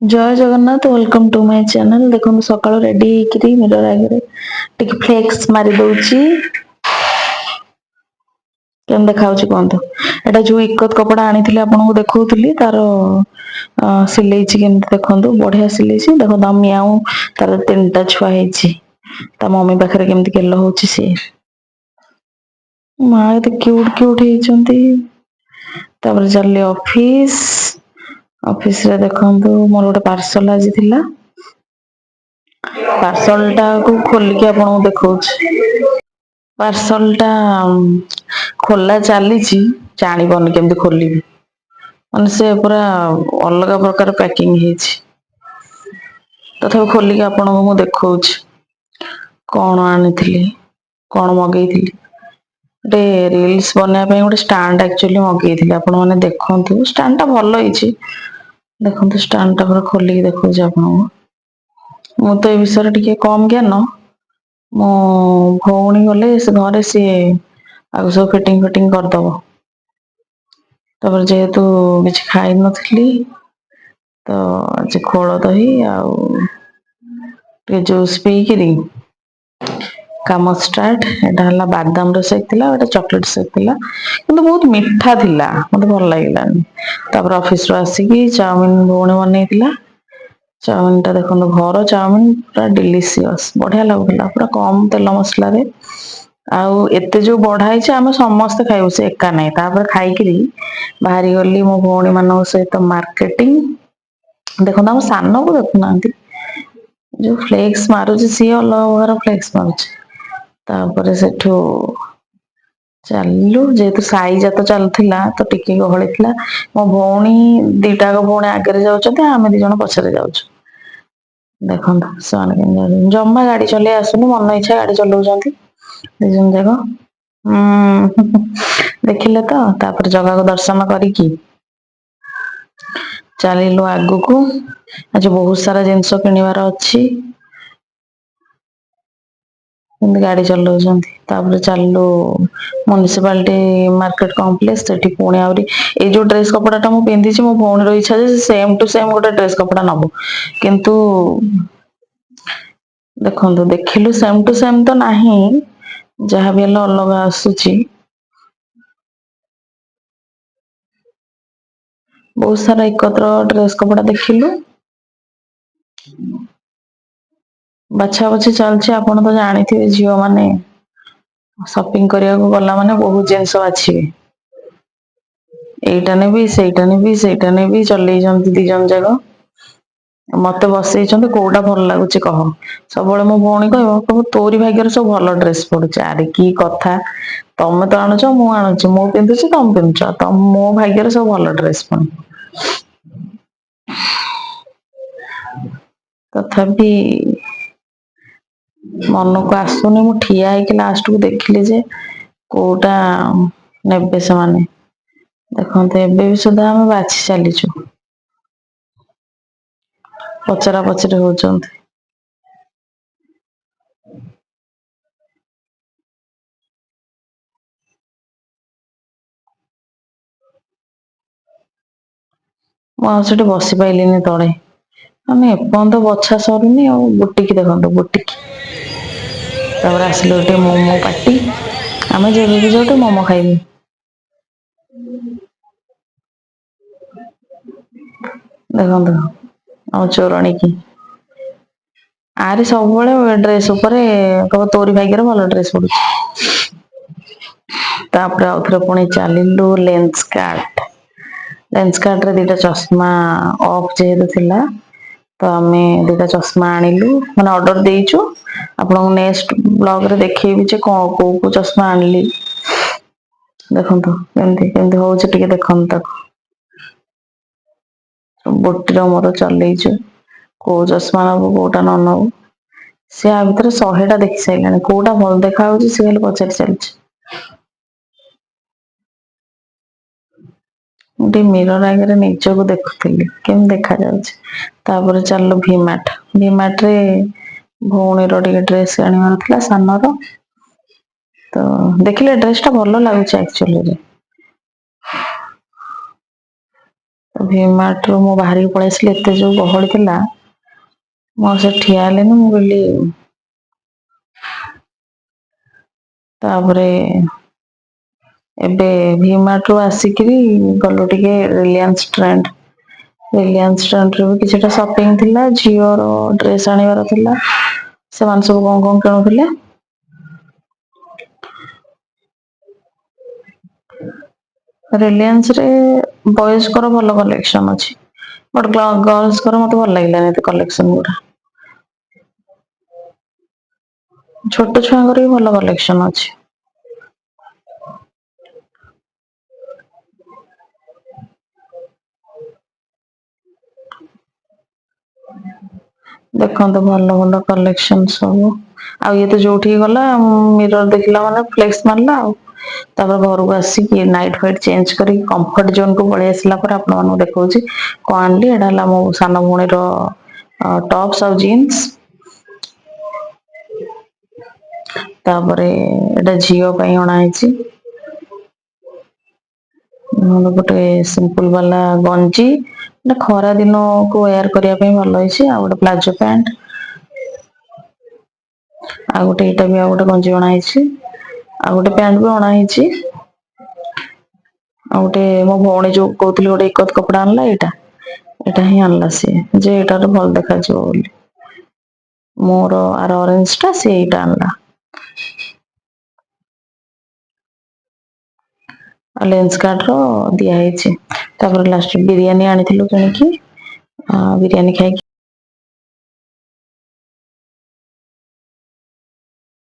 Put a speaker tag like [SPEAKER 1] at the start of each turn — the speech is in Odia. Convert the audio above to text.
[SPEAKER 1] Jay Jagannath, welcome to my channel. ଦେଖନ୍ତୁ, ସକାଳୁ ରେଡି ହେଇକିରି ମିରର ଆଗରେ ଟିକେ ଫ୍ଲେକ୍ସ ମାରି ଦଉଛି। କେମିତି ଦେଖାଯାଉଛି କୁହନ୍ତୁ। ଏଇଟା ଯୋଉ ଇକତ କପଡା ଆଣିଥିଲି, ଆପଣଙ୍କୁ ଦେଖଉଥିଲି, ତାର ସିଲେଇଛି କେମିତି ଦେଖନ୍ତୁ। ବଢିଆ ସିଲେଇଛି। ଦେଖନ୍ତୁ, ଆଉ ମିଆଉ, ତାର ତିନିଟା ଛୁଆ ହେଇଛି। ତା ମମି ପାଖରେ କେମିତି ଗେଲ ହଉଛି ସିଏ। ମା, ଏତେ କ୍ୟୁଟ କ୍ୟୁଟ ହେଇଛନ୍ତି। ତାପରେ ଚାଲିଲି ଅଫିସ। ଅଫିସରେ ଦେଖନ୍ତୁ, ମୋର ଗୋଟେ ପାର୍ସଲ ଆଜି ଥିଲା। ପାର୍ସଲ ଟାକୁ ଖୋଲିକି ଆପଣଙ୍କୁ ଦେଖଉଛି। ପାର୍ସଲ ଟା ଖୋଲା ଚାଲିଛି। ଜାଣିପାରୁନି କେମିତି ଖୋଲିବି। ମାନେ ସେ ପୁରା ଅଲଗା ପ୍ରକାର ପ୍ୟାକିଂ ହେଇଛି। ତଥାପି ଖୋଲିକି ଆପଣଙ୍କୁ ମୁଁ ଦେଖଉଛି କଣ ଆଣିଥିଲି, କଣ ମଗେଇଥିଲି। ଗୋଟେ ରିଲ୍ସ ବନେଇବା ପାଇଁ ଗୋଟେ ଷ୍ଟାଣ୍ଡ ଆକ୍ଚୁଆଲି ମଗେଇଥିଲି। ଆପଣ ମାନେ ଦେଖନ୍ତୁ, ଷ୍ଟାଣ୍ଡ ଟା ଭଲ ହେଇଛି। ଦେଖନ୍ତୁ, ଷ୍ଟାଣ୍ଡ ଟା ପୁରା ଖୋଲିକି ଦେଖଉଛି ଆପଣଙ୍କୁ। ମୁଁ ତ ଏ ବିଷୟରେ ଟିକେ କମ ଜ୍ଞାନ। ମୋ ଭଉଣୀ ଗଲେ ସେ ଘରେ ସିଏ ଆଗ ସବୁ ଫିଟିଙ୍ଗ ଫିଟିଙ୍ଗ କରିଦବ। ତାପରେ ଯେହେତୁ କିଛି ଖାଇନଥିଲି, ତ ଆଜି ଖୋଳ ଦହି ଆଉ ଟିକେ ଜୁସ୍ ପିଇକିରି କାମ ଷ୍ଟାର୍ଟ। ଏଇଟା ହେଲା ବାଦାମର ସେକ୍ ଥିଲା, ଆଉ ଏଇଟା ଚକୋଲେଟ ସେକ୍ ଥିଲା, କିନ୍ତୁ ବହୁତ ମିଠା ଥିଲା, ମତେ ଭଲ ଲାଗିଲାନି। ତାପରେ ଅଫିସରୁ ଆସିକି ଚାଉମିନ ଭଉଣୀ ବନେଇଥିଲା। ଚାଉମିନ ଟା ଦେଖନ୍ତୁ, ଘର ଚାଉମିନ ପୁରା ଡେଲିସିୟସ୍, ବଢିଆ ଲାଗୁଥିଲା। ପୁରା କମ ତେଲ ମସଲାରେ। ଆଉ ଏତେ ଯୋଉ ବଢା ହେଇଛି, ଆମେ ସମସ୍ତେ ଖାଇବୁ, ସେ ଏକା ନାହିଁ। ତାପରେ ଖାଇକିରି ବାହାରି ଗଲି ମୋ ଭଉଣୀ ମାନଙ୍କ ସହିତ ମାର୍କେଟିଂ। ଦେଖନ୍ତୁ, ଆମ ସାନକୁ ଦେଖୁନାହାନ୍ତି, ଯୋଉ ଫ୍ଲେକ୍ସ ମାରୁଛି, ସିଏ ଅଲଗା ପ୍ରକାର ଫ୍ଲେକ୍ସ ମାରୁଛି। ତାପରେ ସେଠୁ ଚାଲିଲୁ। ଯେହେତୁ ସାଇ ଯାତ ଚାଲୁଥିଲା, ତ ଟିକେ ଗହଳି ଥିଲା। ମୋ ଭଉଣୀ ଦିଟା ଭଉଣୀ ଆଗରେ ଯାଉଛନ୍ତି, ଆମେ ଦି ଜଣ ପଛରେ ଯାଉଛୁ। ଦେଖନ୍ତୁ ସେମାନେ କେମିତି ଯାଉଛନ୍ତି। ଜମା ଗାଡି ଚଲେଇ ଆସୁନି, ମନ ଇଚ୍ଛା ଗାଡି ଚଲଉଛନ୍ତି ଦି ଜଣ ଯାକ। ହୁଁ, ଦେଖିଲେ ତ। ତାପରେ ଜଗାକୁ ଦର୍ଶନ କରିକି ଚାଲିଲୁ ଆଗକୁ। ଆଜି ବହୁତ ସାରା ଜିନିଷ କିଣିବାର ଅଛି। କେମିତି ଗାଡି ଚଲଉଛନ୍ତି। ତାପରେ ଚାଲିଲୁ ମ୍ୟୁନିସିପାଲିଟି ମାର୍କେଟ କମ୍ପ୍ଲେକ୍ସ। ସେଠି ପୁଣି ଆହୁରି ଏଇ ଯୋଉ ଡ୍ରେସ କପଡା ଟା ମୁଁ ପିନ୍ଧିଛି, ମୋ ଭଉଣୀର ଇଚ୍ଛା ଯେ ସେମ ଟୁ ସେମ ଗୋଟେ ଡ୍ରେସ କପଡା ନବ। କିନ୍ତୁ ଦେଖନ୍ତୁ, ଦେଖିଲୁ, ସେମ ଟୁ ସେମ ତ ନାହିଁ, ଯାହା ବି ହେଲେ ଅଲଗା ଆସୁଛି। ବହୁତ ସାରା ଏକତ୍ର ଡ୍ରେସ କପଡା ଦେଖିଲୁ। ବାଛା ବାଛି ଚାଲିଛି। ଆପଣ ତ ଜାଣିଥିବେ, ଝିଅ ମାନେ ସପିଂ କରିବାକୁ ଗଲା ମାନେ ବହୁତ ଜିନିଷ ବାଛିବେ। ଏଇଟା ନେବି, ସେଇଟା ନେବି, ସେଇଟା ନେବି, ଚଲେଇଛନ୍ତି ଦି ଜଣ ଯାକ। ମତେ ବସେଇଛନ୍ତି, କୋଉଟା ଭଲ ଲାଗୁଛି କହ। ସବୁବେଳେ ମୋ ଭଉଣୀ କହିବ କହିବ ତୋରି ଭାଗ୍ୟରେ ସବୁ ଭଲ ଡ୍ରେସ ପଡୁଛି। ଆରେ କି କଥା, ତମେ ତ ଆଣୁଛ, ମୁଁ ଆଣୁଛି, ମୁଁ ପିନ୍ଧୁଛି, ତମେ ପିନ୍ଧୁଛ, ତ ମୋ ଭାଗ୍ୟରେ ସବୁ ଭଲ ଡ୍ରେସ ପୁଣି। ତଥାପି ମନକୁ ଆସୁନି। ମୁଁ ଠିଆ ହେଇକି ଲାଷ୍ଟକୁ ଦେଖିଲି ଯେ କୋଉଟା ନେବେ ସେମାନେ। ଦେଖନ୍ତୁ, ଏବେ ବି ସୁଦ୍ଧା ଆମେ ବାଛି ଚାଲିଛୁ। ପଚରା ପଚରି ହଉଛନ୍ତି। ମୁଁ ଆଉ ସେଠି ବସି ପାଇଲିନି ତଳେ। ମାନେ ଏପର୍ଯ୍ୟନ୍ତ ବଛା ସରୁନି। ଆଉ ବୁଟିକି ଦେଖନ୍ତୁ, ବୁଟିକି। ତାପରେ ଆସିଲୁ ଗୋଟେ ମୋମୋ ପାର୍ଟି। ଆମେ ଯେବେ ବି ଯାଉ ମୋମୋ ଖାଇବୁ। ଦେଖନ୍ତୁ, ଆଉ ଚୋରଣୀ କି ଆରେ ସବୁବେଳେ ଡ୍ରେସ ଉପରେ କହିବ, ତୋରି ଭାଗ୍ୟରେ ଭଲ ଡ୍ରେସ ପଡୁଛି। ତାପରେ ଆଉଥରେ ପୁଣି ଚାଲିଲୁ ଲେନ୍ସ କାର୍ଟ। ଲେନ୍ସ କାର୍ଟରେ ଦିଟା ଚଷମା ଅଫ୍ ଯେହେତୁ ଥିଲା, ତ ଆମେ ଦିଟା ଚଷମା ଆଣିଲୁ, ମାନେ ଅର୍ଡର ଦେଇଛୁ। ଆପଣଙ୍କୁ ନେକ୍ସଟ ବ୍ଲଗରେ ଦେଖେଇବି ଯେ କଣ କୋଉ କୋଉ ଚଷମା ଆଣିଲି। ଦେଖନ୍ତୁ, କେମିତି କେମିତି ହଉଛି ଟିକେ ଦେଖନ୍ତୁ ତାକୁ। ବୋଟିର ମୋର ଚଲେଇଛୁ, କୋଉ ଚଷମା ନବୁ, କୋଉଟା ନ ନବୁ। ସେ ଆ ଭିତରେ 100ଟା ଦେଖି ସାରିଲାଣି। କୋଉଟା ଭଲ ଦେଖା ହଉଛି, ସେ ଖାଲି ପଚାରି ଚାଲିଛି। ମୁଁ ଟିକେ ମିରର ଆଗରେ ନିଜକୁ ଦେଖୁଥିଲି କେମିତି ଦେଖାଯାଉଛି। ତାପରେ ଚାଲିଲୁ ଭିମାର୍ଟ। ଭିମାର୍ଟ ରେ ଭଉଣୀର ଟିକେ ଡ୍ରେସ ଆଣିବାର ଥିଲା, ସାନର। ତ ଦେଖିଲେ, ଡ୍ରେସ ଟା ଭଲ ଲାଗୁଛି ଆକ୍ଚୁଆଲିରେ। ଭିମାର୍ଟରୁ ମୁଁ ବାହାରିକି ପଳେଇ ଆସିଲି। ଏତେ ଯୋଉ ଗହଳି ଥିଲା, ମୁଁ ଆଉ ସେଠି ଠିଆ ହେଲିନି। ମୁଁ କହିଲି, ତାପରେ ଏବେ ଭିମାର୍ଟରୁ ଆସିକିରି ଗଲୁ ଟିକେ ରିଲାଏନ୍ସ ଟ୍ରେଣ୍ଡ। ରିଲାଏନ୍ସ ଟ୍ରେଣ୍ଡରେ ବି କିଛିଟା ସପିଂ ଥିଲା, ଝିଅର ଡ୍ରେସ ଆଣିବାର ଥିଲା। ସେମାନେ ସବୁ କଣ କଣ କିଣୁଥିଲେ। ରିଲାଏନ୍ସ ରେ ବଏଜଙ୍କର ଭଲ କଲେକ୍ସନ ଅଛି, ବଟ ଗର୍ଲସଙ୍କର ମତେ ଭଲ ଲାଗିଲାନି ଏତେ କଲେକ୍ସନ ଗୁଡା। ଛୋଟ ଛୁଆଙ୍କର ବି ଭଲ କଲେକ୍ସନ ଅଛି। ଦେଖନ୍ତୁ, ଭଲ ଭଲ କଲେକ୍ସନ ସବୁ। ଆଉ ଇଏ ତ ଯୋଉଠିକି ଗଲା, ମିରର ଦେଖିଲା ମାନେ ଫ୍ଲେକ୍ସ ମାରିଲା। ଆଉ ତାପରେ ଘରକୁ ଆସିକି ନାଇଟ୍ ଫାଇଟ୍ ଚେଞ୍ଜ କରିକି କମ୍ଫର୍ଟ ଜୋନ୍ କୁ ପଳେଇ ଆସିଲା ପରେ ଆପଣମାନଙ୍କୁ ଦେଖଉଛି କଣ ଆଣିଲି। ଏଇଟା ହେଲା ମୋ ସାନ ଭଉଣୀର ଟପ୍ସ ଆଉ ଜିନ୍ସ। ତାପରେ ଏଇଟା ଝିଅ ପାଇଁ ଅଣା ହେଇଛି ଗୋଟେ ସିମ୍ପଲ ବାଲା ଗଞ୍ଜି, ମାନେ ଖରା ଦିନକୁ ୱେୟାର କରିବା ପାଇଁ ଭଲ ହେଇଛି। ଆଉ ଗୋଟେ ପ୍ଲାଜୋ ପ୍ୟାଣ୍ଟ, ଆଉ ଗୋଟେ ଏଇଟା ବି, ଆଉ ଗୋଟେ ଗଞ୍ଜି ଅଣା ହେଇଛି, ଆଉ ଗୋଟେ ପ୍ୟାଣ୍ଟ ବି ଅଣା ହେଇଛି। ଆଉ ଗୋଟେ ମୋ ଭଉଣୀ ଯୋଉ କହୁଥିଲି ଗୋଟେ ଇକତ କପଡା ଆଣିଲା, ଏଇଟା ହିଁ ଆଣିଲା ସିଏ, ଯେ ଏଇଟାରେ ଭଲ ଦେଖାଯିବ ବୋଲି। ମୋର ଆର ଅରେଞ୍ଜ ଟା, ସିଏ ଏଇଟା ଆଣିଲା। ଆଉ ଲେନ୍ସ କାର୍ଟ ର ଦିଆ ହେଇଛି। ତାପରେ ଲାଷ୍ଟ ବିରିୟାନୀ ଆଣିଥିଲୁ କିଣିକି, ବିରିୟାନୀ ଖାଇକି